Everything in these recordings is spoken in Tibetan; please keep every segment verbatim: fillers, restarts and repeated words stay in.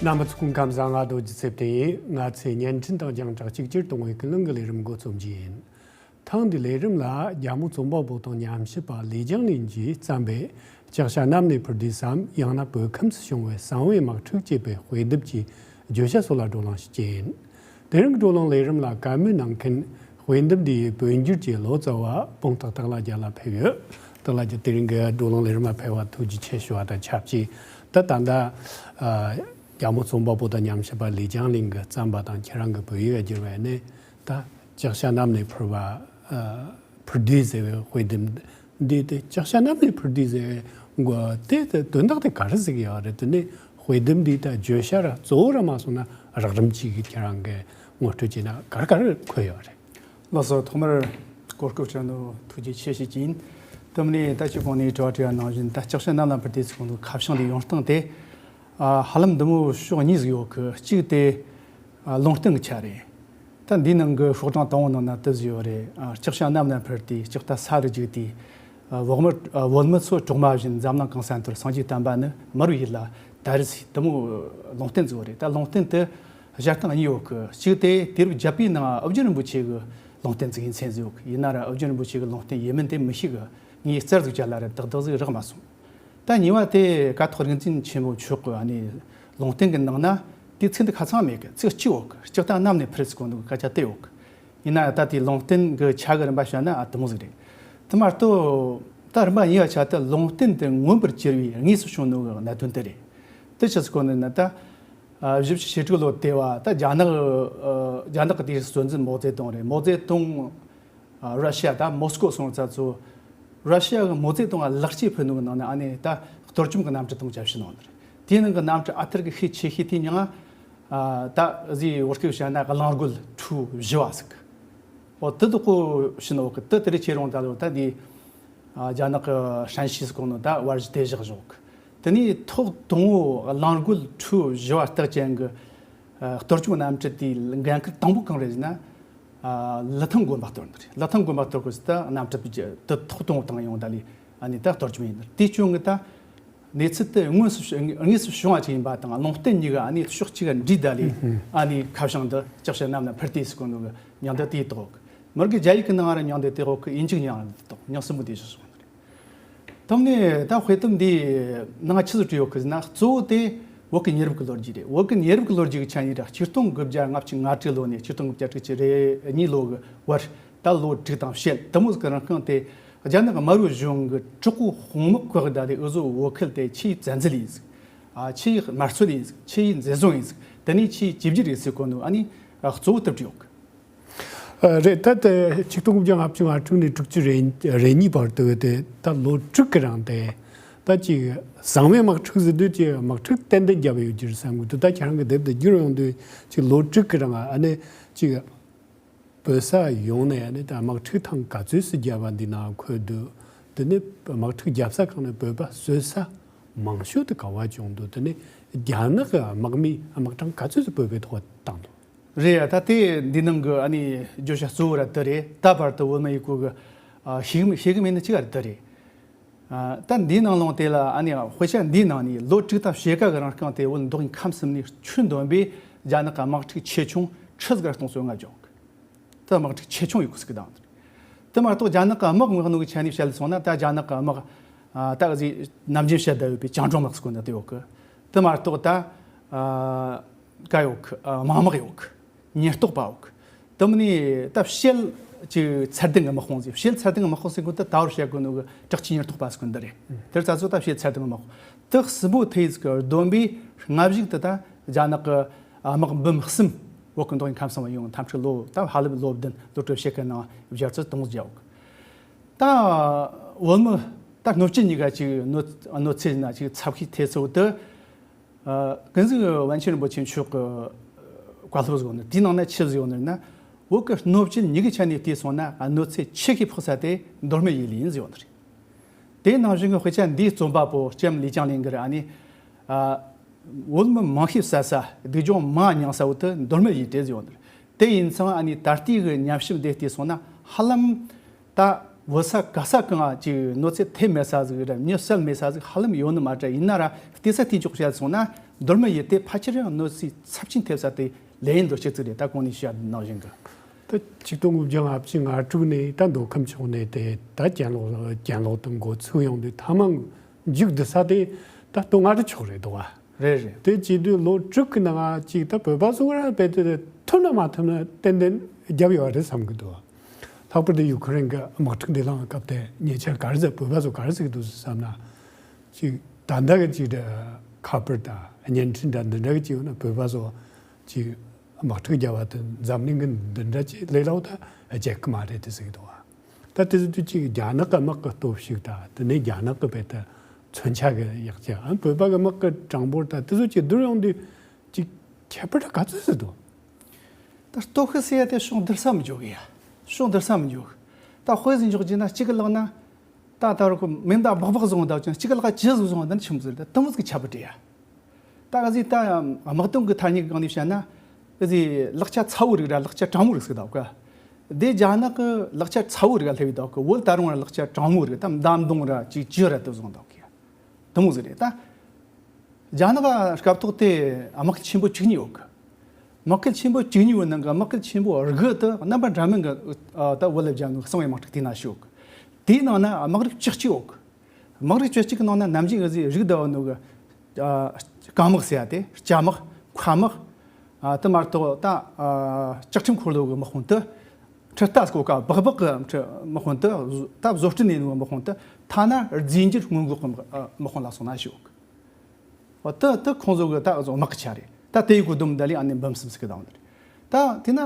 རྣམ་པ་ཚོ་སྐུ་ཁམས་བཟང་། ང་རྡོ་རྗེ་ཚེ་བརྟན་ཡིན། ང་ཚོས་བརྙན་འཕྲིན་དང་རྒྱང་བསྒྲགས་གཅིག་གྱུར་གཏོང་བའི་ཀུན་གླེང་གི་ལས་རིམ་འགོ་རྩོམ་རྒྱུ་ཡིན། ཐེངས་འདིའི་ལས་རིམ་ལ་རྒྱལ་མོ་ཙོང་པ་པོ་དང་ཉམས་ཞིབ་པ་ལི་ཅང་ལིན་གྱིས་བརྩམས་པའི་ལྕགས་བྱ་གནམ་ནས་འཕུར་དུས་སམ། ཡང་ན་བོད་ཁམས་སུ་བྱུང་བའི་གསང་བའི་དམག་འཁྲུག་ཅེས་པའི་དཔེ་དེབ་ཀྱི་བརྗོད་བྱ་སོགས་ལ་བགྲོ་གླེང་ཞིག་བྱས་ཡིན། དེ་རིང་གི་བགྲོ་གླེང་ལས་རིམ་ལ་བཀའ་མོལ་གནང་མཁན་དཔེ་དེབ་འདིའི་བོད་འགྱུར་གྱི་ལོ་ཙཱ་བ་སྤུངས་ཐང་སྟག་ལྷ་རྒྱལ་ལགས་ཕེབས་ཡོད། སྟག་ལྷ་རྒྱལ། དེ་རིང་གི་བགྲོ་གླེང་ལས་རིམ་ལ་ཕེབས་པར་ཐུགས་རྗེ་ཆེ་ཞུ་བ་དང་ཆབས་ཅིག་ད་ད་ལྟ་ཨ་རྒྱལ་མོ་ཙོང་པ་པོ་དང་ཉམས་ཞིབ་པ་ལི་ཅང་ལིན་གྱིས་བརྩམས་པ་དང་ཁྱེད་རང་གིས་བོད་ཡིག་ལ་བསྒྱུར་བ་ནི་ད་ལྕགས་བྱ་གནམ་ནས་འཕུར་བ། ཨ་འཕུར་དུས་ཟེར་བའི་དཔེ་དེབ་འདི་སྟེ། ལྕགས་བྱ་གནམ་ནས་འཕུར་དུས་ཟེར་བའི་མགོ་དེ་དེ་དོན་དག་དེ་ག་རེ་ཟེར་གྱི་ཡོད་རེད། དེ་ནས་དཔེ་དེབ་འདི་ད་བརྗོད་བྱ་ར་གཙོ་བོ་ར་མ་སོང་ན་རགས་རིམ་གཅིག་གིས་ཁྱེད་རང་གིས་ངོ་སྤྲོད་བྱས་ན་ག་རེ་ག་རེ་འཁོད་ཡོད་རེད། ལགས་སོ། ཐོག་མར་གོ་སྐབས་སྤྲད་ནོ་ཐུགས་རྗེ་ཆེ་ཞུ་གི་ཡིན། དེ་མིན་ད་ཅི་གོང་ནས་དྲི་བ་དྲིས་པ་ནང་བཞིན་ད་ལྕགས་བྱ་གནམ་ལ་འཕུར་དུས་ཟེར་གོ་ནོ་ཁ་བྱང་འདི་ཡོང་སྟངས་དེ་ཨ་ཧ་ལམ་འདི་མོ་ཕྱོགས་གཉིས་ཟིག་ཡོད་གི། གཅིག་དེ་ཨ་ལུང་བསྟན་གྱི་ཆ་རེད། ད་འདིའི་ནང་གི་ཤོག་གྲངས་དང་པོ་ནང་ན་དེ་བཞིན་ཡོད་རེད། ཨ་ལྕགས་བྱ་གནམ་ལ་འཕུར་དུས། ལྕགས་རྟ་ས་རུ་རྒྱུག་དུས། ཨ་བོག་མི་ཨ་བོད་མི་ཚོ་གྲོག་མ་བཞིན། འཛམ་གླིང་གང་སར་འཐོར། སངས་རྒྱས་བསྟན་པ་ནི་མ་རུ་ཡིད་ལ་དར་ཟེར། དེ་མོ་ལུང་བསྟན་ཟིག་ཡོད་རེད། ད་ལུང་བསྟན་དེ་བཞག་སྟངས་གཉིས་ཡོད་གི། གཅིག་དེ་དུས་རབས་བརྒྱད་པའི་ནང་ཨོ་རྒྱན་རིན་པོ་ཆེ་གི་ལུང་བསྟན་ཟིག་ཡིན་ཚད་ཟིག་ཡོད་གི། ཡིན་ན་ར་ཨོ་རྒྱན་རིན་པོ་ཆེ་གི་ལུང་བསྟན་ཡིན་མིན་དེ་མི་ཤེས་གི། ངས་རྩར་ཟིག་བཅར་ལ་ར་ཏག་ཏག་ཟིག་རག་མ་སོང་། ད་གཉིས་པ་དེ་ཀཿཐོག་རིག་འཛིན་ཆེན་པོ་མཆོག་གི་ཨ་ནི་ལུང་བསྟན་གི་ནང་ན་དེའི་ཚིག་འདི་ཁ་ཚང་མེད་གི། ཚིག་གཅིག་ཡོད་གི། ལྕགས་རྟ་གནམ་ནས་འཕུར་ཟེར་གོ་ནོ་གི་སྐད་ཆ་དེ་ཡོད་གི། ཡིན་ན་ད་དེའི་ལུང་བསྟན་གི་ཆ་གི་རིམ་པ་བཤད་ན་ཨ་དེ་མོ་ཟིག་རེད། དེ་མ་གཏོགས་ད་རིམ་པ་གཉིས་པ་ཆ་དེ་ལུང་བསྟན་དེ་མངོན་པར་གྱུར་པའི་དངོས་སུ་བྱུང་ནོ་གི་གནད་དོན་དེ་རེད། དེ་ཆི་ཟེར་གོ་ནི་ན་ད་ཨ་བཞི་བཅུ་ཞེ་དྲུག་ལོ་དེ་བ་ད་རྒྱ་ནག་ཨ་རྒྱ་ནག་གི་དེའི་སྲོལ་འཛིན་མའོ་ཙེ་ཏུང་རེད། མའོ་ཙེ་ཏུང་ཨ་ར་ཤི་ཡ་ད་མོ་སི་ཀོ་སོང་ཙ་ཚོ། ར་ཤི་ཡ་གི་མའོ་ཙེ་ཏུང་ལ་ལག་སྐྱེས་ཕུལ་ནོ་གི་ནང་ནས་ཨ་ནི་ད་གཏོར་བཅོམ་གི་གནམ་གྲུ་དང་བཅའ་བཞི་ནང་ནས་རེད། དེའི་ནང་གི་གནམ་གྲུ་ཨ་ཐུར་གི་ཤས་ཆེ་ཤོས་དེའི་མྱིང་ཨ་ད་ཟིག་བོད་སྐད་བཤད་ན་གླིང་རྒོད་ཁྲུ་བཞི་བ་ཟེར་གི། འོ་དེ་དག་གོ་ཤི་ནོ་གི། དེ་དེ་རེད། ཁྱེད་རང་ད་ལོ་ད་འདི་ཨ་རྒྱ་ནག་གི་ཧྲན་ཤི་ཟེར་གོ་ནོ་ད་བར་གཞི་དེ་བཞག་བཞག་གི། དེ་ནས་ཐོག་དང་པོ་གླིང་རྒོད་ཁྲུ་བཞི་བ་རྟགས་ཅན་གི་ཨ་གཏོར་བཅོམ་གནམ་གྲུ་དེའི་འགན་ཁུར་དང་པོ་གང་རེད་ཟེར་ན། ཨ་ལི་ཐང་དགོན་པ་གཏོར་ནི་རེད། ལི་ཐང་དགོན་པ་གཏོར་དགོས་ཟེར་ད་གནམ་གྲུ་དེ་ཐོག་དང་པོ་བཏང་ཡོང་ད་ལི་ཨ་ནི་ད་གཏོར་བཅོམ་ཡིན་ནི་རེད། དེའི་རྐྱེན་གི་ད་གནས་ཚུལ་དེ་དངོས་སུ་བྱུང་དངོས་སུ་བྱུང་བ་ཅིག་ཡིན་པ་དང་ལུང་བསྟན་གཉིས་ཀ་ཨ་ནི་ཕྱོགས་གཅིག་ག་འདྲེས་ད་ལི་ཨ་ནི་ཁ་བྱང་འདི་ལྕགས་བྱ་གནམ་ལ་འཕུར་དུས་ཟེར་གོ་ནོ་གི་མྱིང་འདི་དེ་བཏགས་གི། མི་རིགས་རྒྱ་ཡིག་གི་ནང་ར་མྱིང་འདི་དེ་བཏགས་གི། དབྱིན་ཇིའི་མྱིང་འདི་བཏགས། མྱིང་གསུམ་པོ་དེ་བཞག་སོང་ནི་རེད། དེ་ནས་ད་དཔེ་དེབ་འདི་ནང་ཆི་ཟིག་བྲིས་ཡོད་གི་ཟེར་ན། གཙོ་བོ་དེ་བོད་ཀྱི་ཉེ་རབས་ཀྱི་ལོ་རྒྱུས་རེད། བོད་ཀྱི་ཉེ་རབས་ཀྱི་ལོ་རྒྱུས་ཀྱི་ཆ་ནས་ར་ཆིག་སྟོང་དགུ་བརྒྱ་ལྔ་བཅུ་ང་དྲུག་ལོ་ནས་ཆིག་སྟོང་དགུ་བརྒྱ་དྲུག་ཅུ་རེ་གཉིས་ལོ་གི་བར་ད་ལོ་དྲུག་དང་ཕྱེད་དེ་མོ་ཟིག་གི་རིང་ཁང་དེ་རྒྱ་ནག་དམར་པོའི་གཞུང་གི་དྲག་པོའི་དཔུང་དམག་བཀག་ད་ལས་འུ་ཟོ་བོད་ཁུལ་དེ་ཆུའི་བཙན་འཛུལ་ཡིན་ཟིག་ཨ་ཆུའི་དམར་གསོད་ཡིན་ཟིག་ཆུའི་འཛིན་བཟུང་ཡིན་ཟིག་དེ་ནས་ཆུའི་བཅོས་བསྒྱུར་ཡིན་ཟེར་གོ་ནོ་ཨ་ནི་གཙོ་བོ་དེ་བྲིས་ཡོད་གི། ཨ་རེད། ད་ལྟ་ཆིག་སྟོང་དགུ་བརྒྱ་ལྔ་བཅུ་ང་དྲུག་ནས་དྲུག་ཅུ་རེ་རེ་གཉིས་བར་དུ་དེ་ད་ལོ་དྲུག་གི་རིང་དེ་ད་ཅིག་གསང་བའི་དམག་འཁྲུག་ཟེར་དུས་ཅིག་དམག་འཁྲུག་ཏན་ཏན་བརྒྱབ་ཡོད་རྒྱུ་རེད་བསམ་གི་འདུག་ད་ཁྱེད་རང་གི་དེབ་དེ་བསྒྱུར་ཡོང་དུས་ཅིག་ལོ་དྲུག་གི་རིང་ཨ་ནི་ཅིག་བོད་ས་ཡོངས་ནས་ཨ་ནི་ད་དམག་འཁྲུག་ཐེངས་ག་ཚོད་སུ་བརྒྱབ་པ་འདི་ནང་འཁོད་འདུག་དེ་ནས་དམག་འཁྲུག་བརྒྱབ་ས་གང་ནས་བོད་པ་གསོད་ས་མང་ཤོས་དེ་ག་བ་བྱུང་འདུག་དེ་ནས་རྒྱ་ནག་གི་དམག་མི་དམག་གྲངས་ག་ཚོད་སུ་བོད་པའི་ཐོག་བཏང་འདུག་རེད་ཡ། ད་དེ་འདི་ནང་གི་ཨ་ནི་བརྗོད་བྱ་གཙོ་བོ་ར་དེ་རེད། ད་བར་དུ་བོད་མི་ཡི་གོ་གི་ཨ་ཤེས་གི་ཤེས་གི་མེད་ནི་གཅིག་ར་དེ་རེད། ཨ་ད་འདིའི་ནང་ལོངས་དེ་ལ་ཨ་ནི་དཔེ་ཆ་འདིའི་ནང་ནས་ལོ་དྲུག་དང་ཕྱེད་ཀ་གི་རིང་རྐང་དེ་བོད་མདོ་དབུས་ཁམས་གསུམ་ནས་ཁྱོན་བསྡོམས་པས་རྒྱ་ནག་གི་དམག་འཁྲུག་ཆེ་ཆུང་ཁྲི་ཟིག་ག་སྟོང་ཚོ་ལྔ་བྱུང་གི། ད་དམག་འཁྲུག་ཆེ་ཆུང་ཡོད་གི་ཟིག་གི་དང་། དེ་མ་གཏོགས་རྒྱ་ནག་གི་དམག་མངགས་ནོ་གི་ཆ་ནས་བཤད་སོང་ན། ད་རྒྱ་ནག་གི་དམག་ཨ་ད་གཟིག་ནམ་རྒྱུན་བཤད་བསྡད་ཡོད་པའི་བྱང་ཀྲུང་དམག་ཟེར་གོ་ནི་དེ་ཡོད་གི། དེ་མ་གཏོགས་ད་ཨ་ག་ཡོད་གི། ཨ་དམག་དམག་ཡོད་གི། ཉེན་རྟོག་པ་ཡོད་གི། དེ་མིན་ནི་ད་ཕྱེད་ཅིག་ཚད་ལྡན་གི་དམག་དཔུང་ཟིག་ཕྱེད་ཚད་ལྡན་གི་དམག་དཔུང་ཟེར་གོ་ནི་དེ་ད་བར་བཤད་གོ་ནོ་གི་དྲག་ཆས་ཉེན་རྟོག་པ་ཟེར་གོ་ནི་འདི་རེད། དེར་ཙ་ཚོ་ད་ཕྱེད་ཚད་ལྡན་གི་དམག་དཔུང་དེ་གསུམ་པོ་དེ་ཟིག་གི་བསྡོམས་པས་སྔ་གཞུག་ཏུ་ད་རྒྱ་ནག་གི་ཨ་དམག་འབུམ་གསུམ་བོད་ཀྱི་མདོ་དབུས་ཁམས་གསུམ་ལ་ཡོང་། འཐབ་འཁྲུག་ལོ་ད་ཧ་ལམ་ལོ་བདུན་ལོ་དྲུག་ཕྱེད་ཀའི་ནང་བརྒྱ་ཆ་དོན་དག་བརྒྱབ་གི། ད་བོད་མི་ད་གནོད་སྐྱེལ་གཉིས་ཀ་ཅིག་གནོད་གནོད་འཚེ་ན་ཅིག་ཚབས་ཤིག་ཐེབས་ཚུལ་དུ། ཨ་ཀུན་གཟིགས་པཎ་ཆེན་རིན་པོ་ཆེ་མཆོག་གི་བཀའ་སློབ་ཟིག་ཡོད་ནི། དེའི་ནང་ན་ཆི་ཟིག་ཡོད་ནི་ན། བོད་ཀྱི་གནོད་སྐྱེལ་གཉིས་ཀྱི་ཆ་ནས་བལྟས་སོང་ན་གནོད་འཚེ་ཆེ་ཤོས་ཕོག་ས་དེ་མདོ་སྨད་ཡུལ་ཡིན་ཟིག་ཡོད་ནི་རེད། དེ་ནང་བཞིན་གྱི་དཔེ་ཆ་འདིའི་རྩོམ་པ་པོ་ལྕམ་ལི་ཅང་ལིན་གྱིས་ཨ་ནི། ཨ་བོད་མི་མང་ཤས་བསད་ས། སྡུག་སྦྱོང་མང་མྱངས་ས་བོ་དེ་མདོ་སྨད་ཡུལ་དེ་ཟིག་ཡོད་ནི་རེད། དེ་ཡིན་ཙང་ཨ་ནི་ད་ལྟའི་གི་ཉམས་ཞིབ་འདི་བལྟས་སོང་ན་ཧ་ལམ་ད། བོད་ས་ག་ས་གང་ཅིག་གནོད་འཚེ་ཐེབས་མེད་ས་ཟིག་ར། མྱི་བསད་མེད་ས་ཟིག་ཧ་ལམ་ཡོད་ནི་མ་རེད། ཡིན་ན་ར་བལྟས་ས་དེ་འཇོག་བྱས་སོང་ན། མདོ་སྨད་ཡུལ་དེ་ཕལ་ཆེར་ཡང་གནོད་འཚེ་ཚབས་ཆེན་ཐེབས་ས་དེ་ལས་ཡིན་འདུག་ཆི་ཟིག་རེད། ད་གོང་ནས་བཤད་ནང་བཞིན་གི། ད་ཆིག་སྟོང་དགུ་བརྒྱ་ལྔ་བཅུ་ང་དྲུག་ནས་ད་མདོ་ཁམས་ཕྱོགས་ནས་དེ་ད་གྱེན་ལོག་གྱེན་ལོག་ཏུ་འགོ་ཚུགས་ཡོང་དུས། ཐ་མ་མཇུག་བསྡུ་ས་དེ་ད་སྟོད་མངའ་རིས་ཕྱོགས་རེད་འདུག་བ། རེད་རེད། དེ་བྱེད་དུས་ལོ་དྲུག་གི་ནང་ཅིག་ད་བོད་པ་ཚོ་ར་རྦད་དེ་ཐུབ་ན་མ་ཐུབ་ན་ཏན་ཏན་རྒྱབ་ཡོད་རེད་བསམ་གི་འདུག། ལྷག་པར་དུ་ཡུ་ཁུ་རེན་གི་དམག་འཁྲུག་འདི་ལངས་སྐབས་དེ་ཉེ་ཆར་ག་རེ་ཟེར། བོད་པ་ཚོ་ག་རེ་ཟེར་གི་འདུག་བསམ་ན། ཅིག་ད་ལྟ་གི་ཅིག་ད་ཁ་པར་དང་བརྙན་འཕྲིན་དང་འདི་འདྲ་གི་ཅིག་ཡོད་ན། བོད་པ་ཚོ་ཅིག་དམག་འཁྲུག་རྒྱབ་པ་དེ་འཛམ་གླིང་གི་འདི་འདྲ་ཅིག་ལས་སླ་པོ་ད་བྱེད་གི་མ་རེད་དེ་ཟེར་གི་འདུག་བ། ད་དེ་ཚོ་དུས་གཅིག་རྒྱ་ནག་གི་དམག་གི་སྟོབས་ཤུགས་དང་། དེ་ནས་རྒྱ་ནག་གི་རྦད་དེ་མཚོན་ཆ་གི་ཡག་ཆ། ཨ་བོད་པ་གི་དམག་གི་གྲངས་འབོར་དང་དེ་ཚོ་གཅིག་བསྡུར་ཡོང་དུས་ཅིག་ཁྱད་པར་ག་ཚོད་ཟིག་འདུག། ད་སྟོབས་ཤུགས་ཟེར་ཡ་དེ་ཕྱོགས་བསྡུར་ས་མི་འཇུག་གི་ཡ། ཕྱོགས་བསྡུར་ས་མི་འཇུག། ད་དཔེ་ཟིག་འཇོག་རྒྱུ་ན། གཅིག་གི་ལག་ན་ད་ད་རུ་གི་མེ་མདའ་སྦག་སྦག་བཟུང་བསྡད་ཀྱང་། གཅིག་གི་ལག་ཇི་ཟིག་བཟུང་བསྡད་ན་ཆི་མོ་ཟིག་རེད། ད་དེ་མོ་ཟིག་གི་ཁྱད་པར་རེད་ཡ། ད་ག་ཟིག་ད་དམག་དོན་གྱི་ཐ་སྙད་གི་སྒང་ནས་བཤད་ན། ག་ཟིག་ལག་ཆ་ཚ་བོ་རིགས་ར་ལག་ཆ་གྲང་མོ་རིགས་ཟེར་གདའ་གི། དེ་རྒྱ་ནག་གི་ལག་ཆ་ཚ་བོ་རིགས་ལ་སླེབས་ཡོད་གདའ་གི། བོད་ད་རུང་ར་ལག་ཆ་གྲང་མོ་རིགས། ད་མདའ་མདུང་ར་ཅིག་ཅི་ར་དེ་བཟུང་གདའ་གི། དེ་མོ་ཟིག་རེད། ད་རྒྱ་ནག་སྐབས་ཐོག་དེ་དམག་ཁུལ་ཆེན་པོ་བཅུ་གཉིས་ཡོད་གི། དམག་ཁུལ་ཆེན་པོ་བཅུ་གཉིས་པོའི་ནང་གི་དམག་ཁུལ་ཆེན་པོ་དགུ་དེ་རྣམ་པ་འདྲ་མིན་གི། ཨ་ད་བོད་ལ་བརྒྱབ་ནོ་གསང་བའི་དམག་འཁྲུག་དེ་ན་ཞུགས། དེའི་ནང་ན་དམག་རིགས་བཅུ་གཅིག་ཡོད་གི། དམག་རིགས་བཅུ་གཅིག་གི་ནང་ན་ནམ་རྒྱུན་གི་ཟིག་རིགས་བསྡུ་བ་ནོ་གི། ཨ་རྐང་དམག་ཟེར་ཡ་དེ། སྐྱ་དམག། མཁའ་དམག། ཨ་དེ་མ་གཏོགས་ད་ཨ་ལྕགས་ཁྲིམས་འཁོར་ལོ་གི་དམག་དཔུང་དེ། འཕྲུལ་རྟ་སྐོར་ཀ་སྦག་སྦག་གི་དམག་དཔུང་དེ། ད་བཟོ་སྐྲུན་ནས་ནོ་དམག་དཔུང་དེ། ཐ་ན་རྫས་འགྱུར་སྔོན་འགོག་གི་དམག་དམག་དཔུང་ལ་སོང་ན་ཞུགས། འོ་དེ་དེ་ཁོང་ཚོ་གི་ད་བཟོ་དམག་གི་ཆ་རེད། ད་དེ་ཡི་གོ་དུམ་ད་ལི་ཨ་ནི་འབུམ་གསུམ་ཟིག་གི་དང་ནི་རེད། ད་དེ་ན་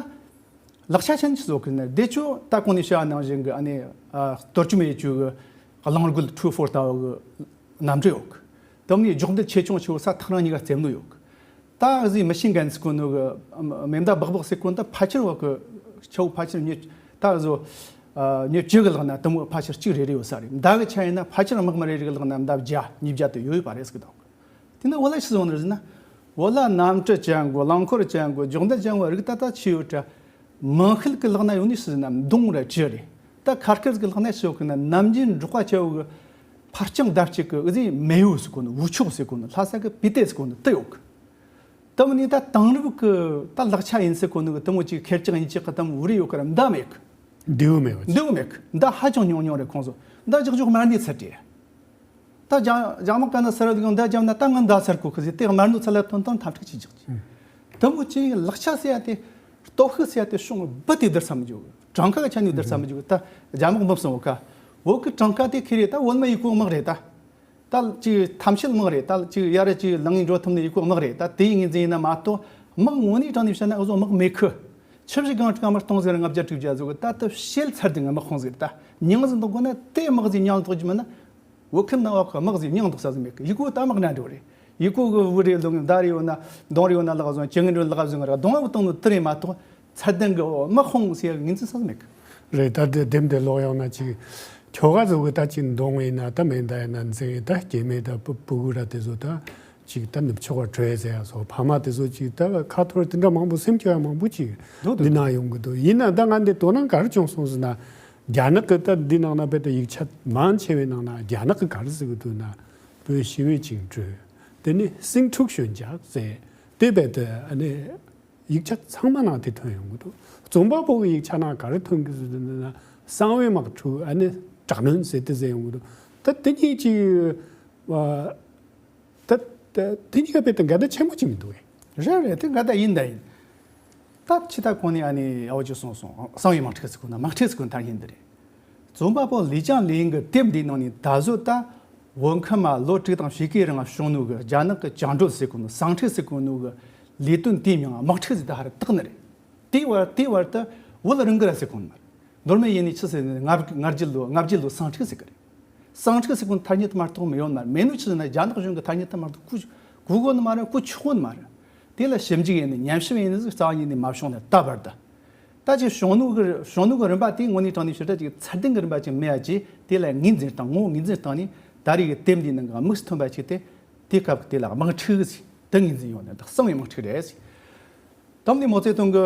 ལག་ཆ་ཆེན་ཆི་བཟོ་གི་ནི་དེ་ཆོ་ད་གོང་ནས་བཤད་ནང་བཞིན་གི་ཨ་ནི་ཨ་གཏོར་བཅོམ་ཡེད་རྒྱུ་གི་གླང་རྒོད་ཁྲུ་ཧྥོར་ལྟ་བུ་གི་གནམ་གྲུ་ཡོད་གི། དེ་མིན་སྒྱོགས་མདེལ་ཆེ་ཆུང་ཆེ་བོ་ས་ཐག་རིང་གཉིས་ཀ་རྩེབ་ནོ་ཡོད་གི། ད་གཟིག་མི་ཤིན་གན་ཟེར་གོ་ནོ་གི་མེ་མདའ་སྦག་སྦག་ཟེར་གོ་ནོ་ད་ཕལ་ཆེར་བ་གི་ཆེ་བོ་ཕལ་ཆེར་མྱི་ད་བཟོ་ཨ་མྱི་བཅུ་གི་ལག་ན་དེ་མོ་ཕལ་ཆེར་གཅིག་རེ་རེ་ཡོད་ས་རེད། མདའ་གི་ཆ་ཡིན་ན་ཕལ་ཆེར་དམག་མི་རེ་རེ་གི་ལག་ན་མདའ་བརྒྱ་ཉིས་བརྒྱ་དེ་ཡོད་ཡོད་པ་རེད་ཟེར་གི་འདུག། དེ་ནས་བོད་ལ་ཆི་བཟོ་ནི་རེད་ཟེར་ན། བོད་ལ་གནམ་གྲུ་ཅན་གོ། རླངས་འཁོར་ཅན་གོ། སྒྱོགས་མདེལ་ཅན་གོ་རིགས་ད་ལྟ་ཆི་ཡོད་དྲ། མང་ཤོས་ཀྱི་ལག་ན་ཡོད་ནི་ཆི་ཟེར་ན་མདུང་ར་གྲི་རེད། ད་ཁ་སྐད་ཀྱི་ལག་ན་ཆི་ཡོད་གི་ན། ནམ་རྒྱུན་འབྲོག་པ་ཆེ་བོ་གི་ཕར་རྐྱང་བརྡབ་ཅིག་གི་ཨུ་ཟི་མེ་ཡོ་ཟེར་གོ་ནི། འུ་ཆོག་ཟེར་གོ་ནི། ལྷ་ས་གི་པི་ཏེ་ཟེར་གོ་ནི་དེ་ཡོད་གི། ད་མི་ནི་ད་དེང་རབས་ཀྱི་ད་ལག་ཆ་ཡིན་ཟེར་གོ་ནི་གི་དེ་མོ་ཅིག་ཁེར་རྐྱང་ཡིན་ཅིག་གི་དེ་མོ་བོ་རེ་ཡོད་གི་ར་མདའ་མེད་གི། མདེའུ་མེད་པ་ཅིག། མདེའུ་མེད་གི། མདའ་ཧ་ཅང་ཉུང་ཉུང་རེད་ཁོང་ཚོ། མདའ་ཅག་ཅོག་དམར་ནི་ཚར་ཏེ། ད་རྒྱ་རྒྱ་དམག་ག་ན་སི་ར་ལུག་མདའ་རྒྱབ་ན་ད་ང་མདའ་སར་གོ་གི་ཟེར་ཏེ་དམར་ནོ་ཚ་ལ་ཐོན་ཐོན་ཐབས་ཁྲིག་ཅིག་ཅིག་ཅིག། དེ་མོ་ཅིག་ལག་ཆ་ཟེར་ཡ་དེ། སྟོབས་ཤུགས་ཟེར་ཡ་དེ་ཤོང་བུ་དེ་བསྡུར་ས་མི་འཇུག། གྲངས་ཀ་གི་ཆ་ནས་བསྡུར་ས་མི་འཇུག། ད་རྒྱ་དམག་འབུམ་གསུམ་བོ་ཀ། བོད་ཀྱི་གྲངས་ཀ་དེ་ཁེ་རེད། ད་བོད་མི་ཡི་གོ་དམག་རེད་ད། ད་ཅིག་ཐམས་ཅད་དམག་རེད། ད་ཅིག་ཡ་ར་ཅིག་ལང་ཡིན་འགྲོ་ཐུབ་ནི་ཡི་གོ་དམག་རེད། ད་དེའི་ངོས་འཛིན་ཡིན་ན་མ་གཏོགས་དམག་དངོས་གནས་དྲང་ནས་བཤད་ན་འུ་ཚོ་དམག་མེད་གི། ཆུ་བཞི་སྒང་དྲུག་དམག་སྟོང་ཟིག་ར་ལྔ་བརྒྱ་དྲུག་བརྒྱ་ཟིག་གི། ད་ལྟ་བཤད་ཚར་དེ་ང་དམག་ཁོངས་ཟིག་རེད། ད་མྱིང་ཟིག་འདོགས་དགོས་ན་དེ་དམག་ཟིག་མྱིང་འདོགས་རྒྱུ་མིན་ན། བོད་ཁུལ་ནང་བ་ཁོ་དམག་ཟིག་མྱིང་འདོགས་ས་ཟིག་མེད་གི། ཡི་གོ་ད་དམག་འདྲ་འདྲ་བོ་རེད། ཡི་གོ་གི་བུ་རེ་ལུང་མདའ་རེ་ཡོད་ན་མདུང་རེ་ཡོད་ན་ལག་བཟུང་། ཅི་ངན་རེ་ལག་བཟུང་ར་གདོང་བ་བཏང་ནོ་དེ་རེད་མ་གཏོགས། ཚད་ལྡན་གི་དམག་དཔུང་ཟེར་ངོས་འཛིན་ས་ཟིག་མེད་གི། རེད། ད་དེ་དེབ་འདི་ཀློག་ཡོང་ན་ཅིག་ཁྱོ་ག་ཚོ་གི་ད་ཅིག་མདུང་ཡིན་ན་ད་མེ་མདའ་ཡིན་ན་འཛིང་ཡིན། ད་སྐྱེ་དམན་ད་ཕྲུ་གུ་ར་དེ་ཚོ་ད་ཅིག་ད་ནུབ་ཕྱོགས་པ་བྲོས་ཟེར་ཡ་སོགས། ཕ་མ་དེ་ཚོ་ཅིག་ད་ཁ་འཐོར་དེ་འདྲ་མང་པོ་སེམས་སྐྱོ་བ་མང་པོ་ཅིག་འདི་ན་ཡོང་གི་འདུག། ཡིན་ན་ད་ང་འདི་དོ་སྣང་ག་རེ་བྱུང་སོང་ཟེར་ན། རྒྱ་ནག་གི་ད་འདི་ནང་ན་དཔེ་ད་ཡིག་ཆ་མང་ཆེ་བའི་ནང་ན་རྒྱ་ནག་གི་ག་རེ་ཟེར་གི་འདུག་ན། བོད་ཞི་བའི་བཅིངས་འགྲོལ། དེ་ནི་སིང་ཕྲུག་ཞོད་འཇགས་ཟེར། དེ་དཔེ་ད་ཨ་ནི། ཡིག་ཆ་ཚང་མ་ནང་དེ་ཐོན་ཡོང་གི་འདུག། རྩོམ་པ་པོ་གི་ཡིག་ཆ་ནང་ག་རེ་ཐོན་གི་ཟེར་ན། གསང་བའི་དམག་འཁྲུག་ཨ་ནི་དྲག་གནོན་ཟེར་དེ་ཟེར་ཡོང་གི་འདུག། ད་དེ་གཉིས་ཀྱི་ད་དེ་གཉིས་ཀ་དཔེ་ད་འགལ་ཟླ་ཆེན་པོ་ཅིག་མི་འདུག་གས། རེད་རེད། དེ་འགལ་ཟླ་ཡིན་ད་ཡིན། ད་ཕྱི་ད་གོང་ནས་ཨ་ནི་ཨ་བ་ཅི་གསུངས་སོང་། གསང་བའི་དམག་འཁྲུག་ཟེར་གོ་ན་དམག་འཁྲུག་ཟེར་གོ་ན་ཐ་སྙད་འདི་རེད། རྩོམ་པ་པོ་ལི་ཅང་ལིན་གྱི་དེབ་འདིའི་ནང་ནས་ད་གཟོད་ད་བོད་ཁམས་མ་ལོ་དྲུག་དང་ཕྱེད་ཀའི་རིང་བྱུང་ནོ་གི་རྒྱ་ནག་གི་བཅིངས་འགྲོལ་ཟེར་གོ་ནོ་ཟིང་འཁྲུག་ཟེར་གོ་ནོ་གི་ལས་དོན་དེའི་མིང་དམག་འཁྲུག་ཟེར་ད་ཧ་ར་བཏགས་ནི་རེད། དེའི་བར་དེའི་བར་དུ་བོད་རང་གི་ར་ཟེར་གོ་ནི་མ་རེད། མདོ་སྨད་ཡིན་ནི་ཆི་ཟེར་ནི་ལྔ་ལྔ་བརྒྱད་ལོ་ལྔ་བརྒྱད་ལོ་ཟིང་འཁྲུག་ཟེར་གི་རེད། ཟིང་འཁྲུག་ཟེར་གོ་ནི་ཐ་སྙད་དུ་མ་གཏོགས་མི་ཡོང་ནི་མ་རེད། མེད་ནོ་ཆི་ཟེར་ན་རྒྱ་ནག་གཞུང་གི་ཐ་སྙད་དུ་མ་གཏོགས་གོ་གོ་གོ་ནི་མ་རེད། གོ་ཆོད་གོ་ནི་མ་རེད། དེ་ལ་ཞིབ་འཇུག་ཡིན་ནི་ཉམས་ཞིབ་ཡིན་ནི་ཟིག་རྩ་བ་ཉིད་ནས་མ་བྱུང་ནས་ད་བར་དུ། ད་ཅིག་བྱུང་ནོ་གི་བྱུང་ནོ་གི་རིམ་པ་དེ་དངོས་གནས་དྲང་གནས་ཞེ་དྲག་ཅིག་ཚད་ལྡན་གི་རིམ་པ་ཅིག་མེད་ཡ་ཅིག་དེ་ལ་ངོས་འཛིན་སྟངས་ངོ་ངོས་འཛིན་སྟངས་ནི་ད་རེས་ཀྱི་དེབ་འདིའི་ནང་གི་དམིགས་སུ་ཐོན་པ་ཅིག་དེ་དེ་སྐབས་དེ་ལ་དམག་འཁྲུག་ཟིག་དེ་ངོས་འཛིན་ཡོང་ནས་ད་གསང་བའི་དམག་འཁྲུག་རེད་ཟིག། དམ་ནི་མའོ་ཙེ་ཏུང་གི་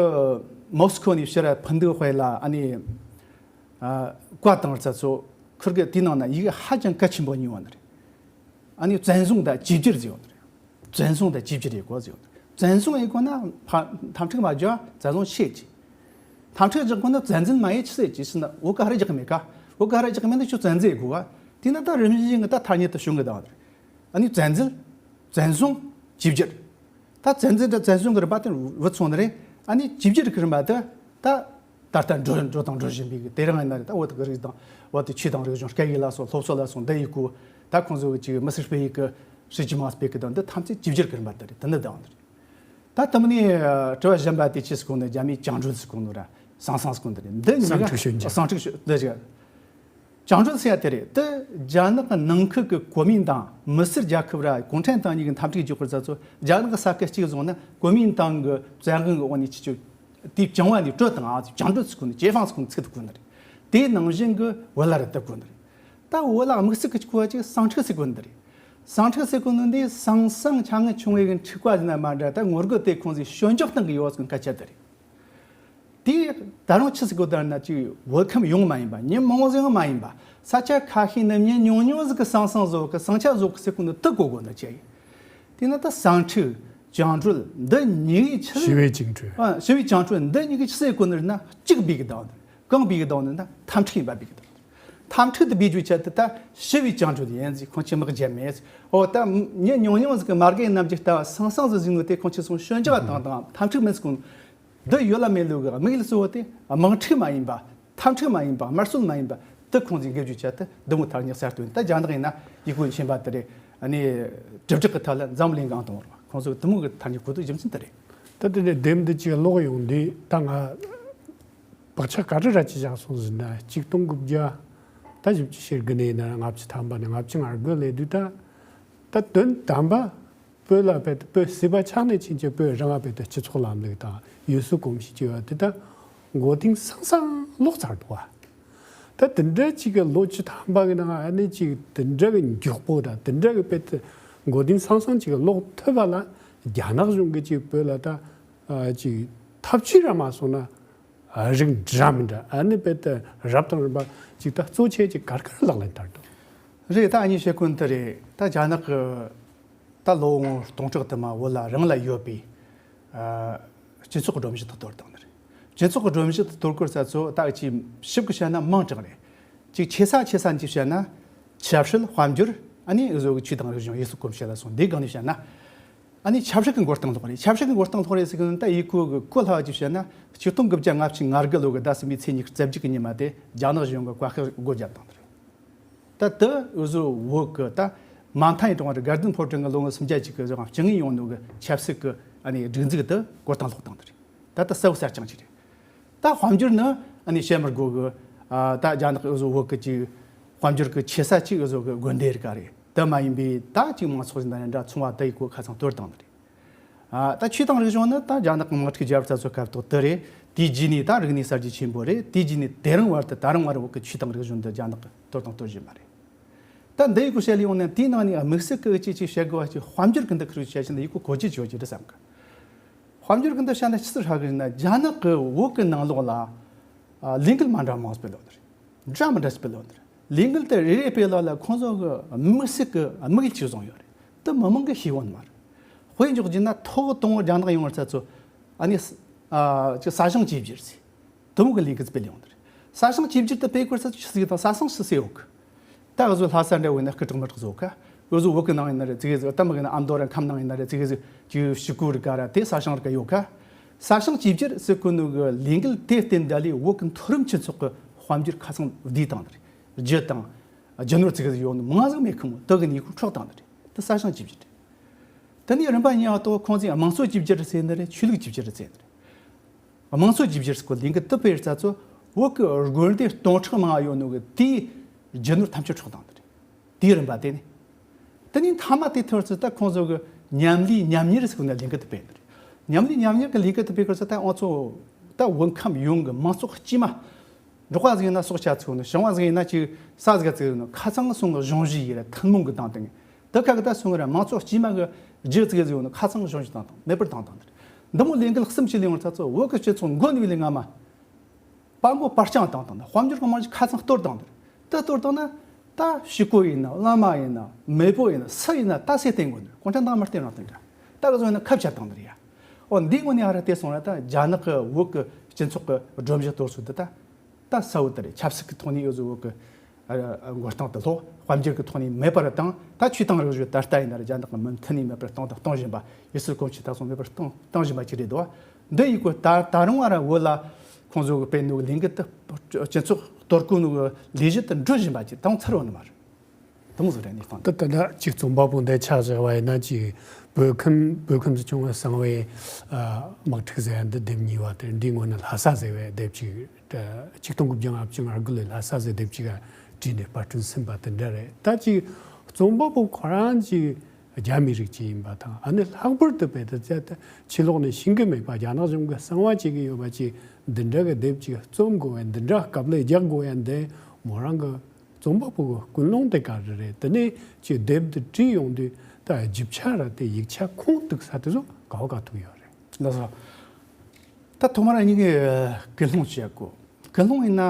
མོ་སི་ཁོ་ནས་ཕྱིར་ཕུ་འདུག་དཔེ་ལ་ཨ་ནི། ཨ། བཀའ་བཏང་ཚར་ཚོ་ཁུར་གི་དེའི་ནང་ན་ཡི་གེ་ཧ་ཅང་གལ་ཆེན་པོ་གཉིས་ཡོད་ནི་རེད། ཨ་ནི་བཙན་བཟུང་དང་བཅོས་བསྒྱུར་ཟེར་ཡོད་ནི་རེད། བཙན་བཟུང་དང་བཅོས་བསྒྱུར་ཡེད་དགོས་ཟེར་ཡོད་ནི་རེད། བཙན་བཟུང་ཡེད་དགོས་ན་ཕ་འཐབ་འཁྲུག་མ་བརྒྱབ་བཙན་བཟུང་བྱེད་ཀྱི། འཐབ་འཁྲུག་རྒྱག་དགོས་ན་བཙན་འཛུལ་མ་ཡེད་ཆི་ཟེར་གྱི་ཟེར་ན། བོད་ག་རེ་རྒྱག་གི་མེད་ཀ། བོད་ག་རེ་རྒྱག་གི་མེད་ན་ཁྱོད་བཙན་འཛུལ་ཡེད་དགོས་ག། དེས་ན་ད་རིམ་བཞིན་གྱི་ད་ཐ་སྙད་དུ་བྱུང་གི་བསྡད་ཡོད་ནི་རེད། ཨ་ནི་བཙན་འཛུལ། བཙན་བཟུང་། བཅོས་བསྒྱུར། ད་བཙན་འཛུལ་དང་བཙན་བཟུང་གི་རིམ་པ་དེ་བུད་སོང་ནི་རེད། ཨ་ནི་བཅོས་བསྒྱུར་གྱི་རིམ་པ་དེ་ད་ད་ལྟ་འགྲོ་འགྲོ་དང་འགྲོ་བཞིན་པའི་གི། དེ་རིང་ཡིན་ན་རེད། ད་བོད་ཀྱི་རིག་གཞུང་དང་བོད་ཀྱི་ཆོས་དང་རིག་གཞུང་སྐད་ཡིག་ལ་སོགས་སློབ་གསོ་ལ་སོགས་འདི་ཡི་སྐོར། ད་ཁོང་ཚོ་གི་ཅིག་མི་སེར་སྤེལ་ཡིག་གི་སྲིད་ཇུས་མ་སྤེལ་གི་དང་འདི་ཐམས་ཅད་བཅོས་བསྒྱུར་གྱི་རིམ་པ་དེ་རེད། དེ་ནི་བསྡད་ཡོད་ནི་རེད། ད་དེ་མིན་ནས་དྲི་བ་གཞན་པ་དེ་ཅི་ཟེར་གོ་ནི། རྒྱ་མིས་བཅིངས་འགྲོལ་ཟེར་གོ་ནི་ར། ཟང་ཟང་ཟེར་གོ་ནི་རེད། འདི་གཉིས་ཀ། ཟིང་འཁྲུག་ཞོད་འཇགས། ཟིང་འཁྲུག་ཞོད་འདི་ཅིག་བཅིངས་འགྲོལ་ཟེར་ཡ་དེ་རེད། དེ་རྒྱ་ནག་གི་ནང་ཁུལ་གྱི་གོ་མིན་ཏང་མི་སེར་རྒྱལ་ཁབ་ར་གུང་ཁྲན་ཏང་གཉིས་ཀྱི་འཐབ་འཁྲུག་བརྗོད་སྐོར་ཙ་ཚོ། རྒྱ་ནག་གི་ས་ཁུལ་གཅིག་བཟུང་ན་གོ་མིན་ཏང་གི་བཙན་དབང་གི་འོག་ནས་ཅི་ཅོ་དེ་བཅིངས་པ་ནས་སྤྲོད་བཏང་ཨ། བཅིངས་འགྲོལ་ཟེར་གོ་ནི། 解放 ཟེར་གོ་ནི་ཚིག་དེ་གོ་ནི་རེད། དེའི་ནང་བཞིན་གྱི་བོད་ལ་རེད། དེ་གོ་ནི་རེད། ད་བོད་ལ་དམིགས་བསལ་གྱི་གོ་བ་ཅིག་ཟིང་འཁྲུག་ཟེར་གོ་ནི་རེད། ཟིང་འཁྲུག་ཟེར་གོ་ནི་འདི་ཟང་ཟིང་ཆ་ངན་བྱུང་བའི་གི་འཁྲུག་པ་ཟེར་ན་མ་འདྲ། ད་ངོ་རྒོལ་དེ་ཁོང་ཚོས་ཞོད་འཇགས་བཏང་གི་ཡོད་ཟེར་གི་སྐད་ཆ་དེ་རེད། དེ་ད་རུང་ཆི་ཟེར་གོ་ད་ན་ཅིག་བོད་ཁམས་ཡོངས་མ་ཡིན་པ། མི་མང་ཟིག་མ་ཡིན་པ། ས་ཆ་ཁ་ཤས་ནི་མི་ཉུང་ཉུང་ཟིག་གི་ཟང་ཟིང་བཟོ་གི། ཟིང་ཆ་བཟོ་གི་ཟེར་གོ་ནི་དེ་གོ་དགོས་ནི་ཅི་ཡིན། དེས་ན་ད་ཟིང་འཁྲུག་བཅིངས་འགྲོལ་འདི་གཉིས་ཀྱི་ཆི། ཞི་བའི་བཅིངས་འགྲོལ། ཨ། ཞི་བའི་བཅིངས་འགྲོལ་འདི་གཉིས་ཀྱི་ཆི་ཟེར་གོ་ནི་རེད་ན། གཅིག་སྦས་གི་བསྡད་ནི། གང་སྦས་གི་བསྡད་ནི་ན། འཐབ་འཁྲུག་ཡིན་པ་སྦས་གི་བསྡད་ནི། འཐབ་འཁྲུག་དེ་སྦས་རྒྱུའི་ཆེད་དུ་ད་ཞི་བའི་བཅིངས་འགྲོལ་ཡིན་ཟེར། ཁོང་ཆི་མི་བརྗེད་མེད་ཟེར། འོ་ད་མི་ཉུང་ཉུང་ཟིག་གི་མ་རྒན་རྣམས་ཀྱི་ལྟ་བ་ཟང་ཟིང་ཟིག་བཟོས་ནོ་དེ་ཁོང་ཆི་སོང་ཞོད་འཇགས་བཏང་དང་། འཐབ་འཁྲུག་མིན་ཟེར་གོ་ནི། འདི་ཡོད་ལ་མེད་ལུགས་ཀྱི་དམིགས་ཡུལ་གཙོ་བོ་དེ་དམག་འཁྲུག་མ་ཡིན་པ། འཐབ་འཁྲུག་མ་ཡིན་པ། དམར་གསོད་མ་ཡིན་པ། དེ་ཁོང་ཚོས་འགེབས་རྒྱུའི་ཆེད་དུ་འདི་མོ་ཐ་སྙད་གསར་གཏོད་ཡིན། ད་རྒྱ་ནག་ཡིན་ན་ཡི་གུ་ཆེན་པ་དེ་རེད། ཨ་ནི་དྲིལ་བསྒྲགས་ཀྱི་ཐད་ལ་འཛམ་གླིང་གང་དང་བར་བ། ཁོང་ཚོས་དེ་མོ་གི་ཐ་སྙད་གོ་དུས་རྒྱུ་མཚན་དེ་རེད། ད་དེ་ནས་དེབ་འདི་གཅིག་ཀློག་ཡོང་དུས་ད་ང་བག་ཆགས་ག་འདྲ་ར་ཅིག་བཞག་སོང་ཟེར་ན། གཅིག་སྟོང་དགུ་བརྒྱ་ད་བཞི་བཅུ་ཞེ་དགུ་ནས་ཡིན་ན་ལྔ་བཅུ་ཐམ་པ་ནས་ལྔ་བཅུ་ང་དགུ་སླེབས་དུས་ད། ད་དོན་དམ་པ་བོད་ལ་བལྟས་ཏེ་བོད་སྲིད་པ་ཆགས་ནས་ཕྱིན་ཆད་བོད་རང་ང་བལྟས་ཏེ་སྤྱི་ཚོགས་ལམ་ལུགས་དང་ཡུལ་སྲོལ་གོམས་གཤིས་ཅེས་པ་དེ་ད་མགོ་རྟིང་སང་སང་ལོག་ཚར་འདུག་བ། ད་དེ་འདྲ་ཅིག་གི་ལོ་བཅུ་ཐམ་པ་གི་ནང་ཨ་ནི་ཅིག་དེ་འདྲ་གི་མགྱོགས་པོ་དང་དེ་འདྲ་གི་བལྟས་ཏེ་མགོ་རྟིང་སང་སང་ཅིག་གི་ལོག་ཐུབ་པ་ལ། རྒྱ་ནག་གཞུང་གིས་ཅིག་བོད་ལ་ད་ཨ་ཅིག་ཐབས་ཇུས་ར་མ་སོང་ན། ཨ། རིགས་འདྲ་མི་འདྲ་ཨ་ནི་བལྟས་ཏེ་རབ་དང་རིམ་པ་ཅིག་ད་གཙོ་ཆེ་ཅིག་གར་གར་ལག་ལེན་བསྟར་འདུག་རེད། ད་ཨ་ནི་བཤད་ཀུན་དེ་རེད། ད་རྒྱ་ནག་གི་ད་ལོ་ངོ་སྟོང་ཕྲག་དུ་མ་བོད་ལ་རང་ལ་ཡོད་པའི་ཨ་སྤྱི་ཚོགས་སྒྲོམ་གཞི་དེ་གཏོར་བཏང་ནི་རེད། སྤྱི་ཚོགས་སྒྲོམ་གཞི་དེ་གཏོར་སྐོར་ས་ཚོ་ད་ཅིག་ཞིབ་གི་བཤད་ན་མང་དྲགས་རེད། ཅིག་ཆེ་ས་ཆེ་ས་འདི་བཤད་ན་ཆབ་སྲིད། དཔལ་འབྱོར། ཨ་ནི་འུ་ཚོ་གི་ཆོས་དང་རིག་གཞུང་། ཡུལ་སྲོལ་གོམས་གཤིས་ལ་སོགས་འདི་སྒང་ནས་བཤད་ན། ཨ་ནི་ཆབ་སྲིད་ཀྱི་མགོ་རྟིང་སློག་རེད། ཆབ་སྲིད་ཀྱི་མགོ་རྟིང་སློག་རེད་ཟེར་གི་ནི་ད་ཡི་གུ་གི་གོ་སླ་བ་ཅིག་བཤད་ན། ཆིག་སྟོང་དགུ་བརྒྱ་ལྔ་བཅུ་ང་དགུ་ལོ་གི་ཟླ་གསུམ་པའི་ཚེས་ཉི་ཤུ་རྩ་བརྒྱད་ཀྱི་ཉི་མ་དེ་རྒྱ་ནག་གཞུང་གི་བཀའ་ཤག་སྒོ་བརྒྱབ་བཏང་ནི་རེད། ད་དེ་འུ་ཚོ་བོད་ཀྱི་ད་མ་མཐའ་ཡི་གྲོང་བར་གར་ལྡན་ཕོ་བྲང་གི་ལོ་ངོ་སུམ་བརྒྱ་ཅིག་གི་རིང་སྤྱི་ངན་ཡོང་ནོ་གི་ཆབ་སྲིད་ཀྱི་ཨ་ནི་སྒྲིག་འཛུགས་དེ་མགོ་རྟིང་སློག་བཏང་ནི་རེད། ད་ལྟ་གསལ་བོ་གསལ་རྐྱང་ཅིག་རེད། ད་དཔལ་འབྱོར་ནི་ཨ་ནི་བཤད་མི་དགོས་གི། ཨ། ད་རྒྱ་ནག་གི་འུ་ཚོ་བོད་ཀྱི་ཅིག་དཔལ་འབྱོར་གྱི་ཆེ་ས་ཅིག་འུ་ཚོ་གི་དགོན་སྡེ་རིགས་རེད། དེ་མ་ཡིན་པའི་ད་ཅིག་མང་ཚོགས་ཟིན་ད་ནི་འདྲ་ཚོང་བ་དེ་ཡི་གོ་ཁ་ཚང་གཏོར་བཏང་ནི་རེད། ཨ། ད་ཆོས་དང་རིག་གཞུང་ནི་ད་རྒྱ་ནག་གི་དམག་འཁྲུག་རྒྱབ་ས་ཚོ་སྐབས་ཐོག་དེ་རེད། དེའི་རྗེས་ནས་ད་རིག་གནས་གསར་བརྗེ་ཆེན་པོ་རེད། དེའི་རྗེས་ནས་དེ་རིང་བར་དུ། ད་རིང་བར་བོད་ཀྱི་ཆོས་དང་རིག་གཞུང་འདི་རྒྱ་ནག་གིས་གཏོར་དང་གཏོར་བཞིན་པ་རེད། ད་འདི་ཡི་གོ་བཤད་ལས་ཡོང་ན་དེའི་ནང་ནས་དམིགས་བསལ་གྱི་ཅིག་ཅིག་བཤད་དགོས་པ་ཅིག་དཔལ་འབྱོར་གྱི་འདི་ཁུར་བཤད་ཕྱིན་ན་ཡི་གོ་གོ་རྒྱུ་ཅིག་ཡོད་ཀྱི་རེད་བསམ་གི། དཔལ་འབྱོར་གྱི་འདི་བཤད་ན་ཆི་ཟིག་ཧྲ་གི་ཡིན་ན། རྒྱ་ནག་གི་བོད་ཀྱི་ནང་ལོགས་ལ་ཨ་ལས་འགུལ་མ་འདྲ་མང་སྤེལ་ཡོད་རེད། འདྲ་མི་འདྲ་སྤེལ་ཡོད་རེད། ལས་འགུལ་དེ་རེ་རེ་སྤེལ་ལ་ལ་ཁོང་ཚོ་གི་དམིགས་བསལ་གྱི་དམིགས་ཡུལ་ཅིག་བཟུང་ཡོད་རེད། དེ་མི་མང་གིས་ཤེས་ཡོད་ནི་མ་རེད། དཔེ་འཇོག་རྒྱུ་ན་ཐོག་དང་པོ་རྒྱ་ནག་ཡོང་བར་ཚ་ཚོ་ཨ་ནི་ཨ་ཅིག་ས་ཞིང་བཅོས་བསྒྱུར་ཟེར། དེ་མོ་གི་ལས་འགུལ་སྤེལ་ཡོང་དེ་རེད། ས་ཞིང་བཅོས་བསྒྱུར་དེ་སྤེལ་སྐོར་ས་ཆི་ཟིག་དང་ས་ཞིང་ཆི་ཟིག་ཡོད་གི། ད་འུ་ཚོ་ལྷ་ས་འདྲ་བོ་ཡིན་ན་སྐུ་དྲག་མི་དྲག་བཟོ་ག། འུ་ཚོ་བོད་གི་ནང་ཡིན་ན་རེད་ཙི་གེ་ཟིག། ད་མི་གི་ན་ཨ་མདོ་ར་ཁམས་ནང་ཡིན་ན་རེད་ཙི་གེ་ཟིག་ཅིག་ཞི་ཀུ་རི་ག་ར་དེ་ས་ཞིང་རི་ག་ཡོད་ག། ས་ཞིང་བཅོས་བསྒྱུར་ཟེར་གོ་ནོ་གི་ལས་འགུལ་དེ་བརྟེན་ད་ལས་བོད་གི་མཐོ་རིམ་སྤྱི་ཚོགས་གི་དཔལ་འབྱོར་ཁ་ཚང་བསྡུས་བཏང་དེ་རེད། རྒྱུ་དང་རྒྱུ་ནོར་ཙི་གེ་ཟིག་ཡོད་ནོ་མང་ཟིག་མེད་གི་མོ། དེ་གི་ནི་ཁོ་འཕྲོག་བཏང་དེ་རེད། དེ་ས་ཞིང་བཅོས་བསྒྱུར་རེད། དེ་ནས་རིམ་པ་གཉིས་པ་ཐོག་ཁོང་ཚོས་དམངས་གཙོ་བཅོས་བསྒྱུར་ཟེར་ནི་རེད། ཆོས་ལུགས་བཅོས་བསྒྱུར་ཟེར་ནི་རེད། དམངས་གཙོ་བཅོས་བསྒྱུར་སྐོར་ལས་འགུལ་དེ་སྤེལ་ཙ་ཚོ་བོད་ཀྱི་དགོན་སྡེ་སྟོང་ཕྲག་མང་ཡོད་ནོ་གི་དེའི་རྒྱུ་ནོར་ཐམས་ཅད་འཕྲོག་བཏང་ནི་རེད། དེའི་རིམ་པ་དེ་ནི། དེ་ནས་མཐའ་མ་དེ་ཐོར་ཚུལ་ད་ཁོང་ཚོ་གི་མཉམ་ལས་མཉམ་གཉེར་ཟེར་ནས་ལས་འགུལ་དེ་སྤེལ་ནི་རེད། མཉམ་ལས་མཉམ་གཉེར་གྱི་ལས་འགུལ་དེ་སྤེལ་སྐོར་ཚོ་ད་ཨོ་ཚོ་ད་བོད་ཁམས་ཡོངས་ཀྱི་མང་ཚོགས་དཀྱུས་མ། འབྲོག་པ་ཟིག་ཡིན་ན་སྲོག་ཆགས་ཚུགས་ནི། ཞིང་པ་ཟིག་ཡིན་ན་ཅིག་ས་ཟིག་ཚུགས་ནི། ཁ་ཚང་སོང་གི་གཞུང་བཞེས་ཡིན་ར་ཐུན་མོང་གི་བཏང་སྟེ། དེ་ཁ་གི་ད་སོང་གི་ར་མང་ཚོགས་དཀྱུས་མ་གི་རྒྱུ་ཚུགས་ཟིག་ཡོད་ནི་ཁ་ཚང་གཞུང་བཞེས་བཏང་དང་མེད་པར་བཏང་དང་། འདི་མོ་ལས་འགུལ་གསུམ་ཅིག་ལས་ཡོང་ཚ་ཚོ་བོད་ཀྱི་སྤྱི་ཚོགས་མགོ་ནས་བས་ལས་སྔ་མ། དཔའ་མགོ་དཔའ་རྐྱང་བཏང་བཏང་ན། དཔལ་འབྱོར་གྱི་རྨང་གཞི་ཁ་ཚང་གཏོར་བཏང་ནི་རེད། དེ་གཏོར་བཏང་ན་ད་ཕྱུག་པོ་ཡིན་ན། བླ་མ་ཡིན་ན། མེས་པོ་ཡིན་ན། སུ་ཡིན་ན་ད་སུས་བསྟེན་དགོས་ནི་རེད། གུང་ཁྲན་ཏང་མི་བསྟེན་རང་བསྟེན་འདྲ། ད་ག་ཚོད་ཡིན་ན་ཁབ་བཅད་བཏང་ནི་རེད་ཡ། འོ་འདིའི་ངོས་ནས་ཧ་ར་བལྟས་སོང་ན། ད་རྒྱ་ནག་གི་བོད་ཀྱི་སྤྱི་ཚོགས་ཀྱི་སྒྲོམ་གཞི་གཏོར་ཚུལ་འདི་ད་ད་གསལ་བོ་དེ་རེད། ཆབ་སྲིད་ཀྱི་ཐོག་ནས་ཡོད་ཚོ་བོད་ཀྱི་ཨ་མགོ་རྟིང་དུ་ལྷོད། དཔལ་འབྱོར་གྱི་ཐོག་ནས་མེད་པར་བཏང་། ད་ཆོས་དང་རིག་གཞུང་ད་ལྟ་ཡིན་ན་རྒྱ་ནག་གི་མུ་མཐུད་ནས་མེད་པར་གཏོང་དང་གཏོང་བཞིན་པ། ཡུལ་སྲོལ་གོམས་གཤིས་ད་སོང་མེད་པར་གཏོང་གཏོང་བཞིན་པ་ཅིག་རེད་དོ། འདི་ཡི་སྐོར་ད་ད་རུང་ཨ་ར་བོད་ལ་ཁོང་ཚོ་གི་སྤེལ་ནོ་གི་ལས་འགུལ་དུ་སྤྱི་ཚོགས་གཏོར་བཀོད་ནོ་གི་ལས་གཞི་དུ་འགྲོ་བཞིན་པ་ཅིག་དང་ཚུར་འོང་ནི་མ་རེད། དེ་མོ་ཟིག་རེད་ནི་སྟངས། ད་ད་ལྟ་ཅིག་རྩོམ་པ་པོ་འདི་ཆ་བཞག་པ་ཡིན་ན། ཅིག་བོད་ཁམས་བོད་ཁམས་སུ་བྱུང་བའི་གསང་བའི་ཨ་དམག་འཁྲུག་ཟེར་ཡ་འདི་དེབ་གཉིས་པ་དེ། འདིའི་ངོས་ནས་ལྷ་ས་ཟེར་བའི་དེབ་ཅིག་ཆིག་སྟོང་དགུ་བརྒྱ་ལྔ་བཅུ་ང་དགུ་ལོའི་ལྷ་ས་ཟེར་དེབ་ཅིག་བྲིས་ནས་པར་སྐྲུན་ཟིན་པ་དེ་འདྲ་རེད། ད་ཅིག་རྩོམ་པ་པོ་ཁོ་རང་ཅིག་རྒྱ་མི་རིགས་ཅིག་ཡིན་པ་དང་། ཨ་ནི་ལྷག་པར་དུ་བལ་ཏི་ཙེ་ད་ཕྱི་ལོགས་ནས་ཤེས་གི་མེད་པ། རྒྱ་ནག་གཞུང་གི་གསང་བ་བྱེད་གི་ཡོད་པ་ཅིག་འདི་འདྲ་གི་དེབ་ཅིག་རྩོམ་དགོས་པའི། འདི་འདྲ་དཀའ་ལས་རྒྱག་དགོས་ཡ་འདི་མོ་རང་གི་རྩོམ་པ་པོ་གི་ཀུན་སློང་དེ་ག་རེ་རེད། དེ་ནས་ཅིག་དེབ་འདི་བྲིས་ཡོང་དུས་ད་རྒྱུ་ཆ་ར་དེ་ཡིག་ཆ་ཁུངས་གཏུགས་ས་དེ་ཚོ་ག་བ་ག་ཐུག་ཡོད་རེད། ལགས་སོ། ད་ཐོག་མར་ཨ་ནི་གི་ཀུན་སློང་བཤད་དགོས། ཀུན་སློང་ཡིན་ན་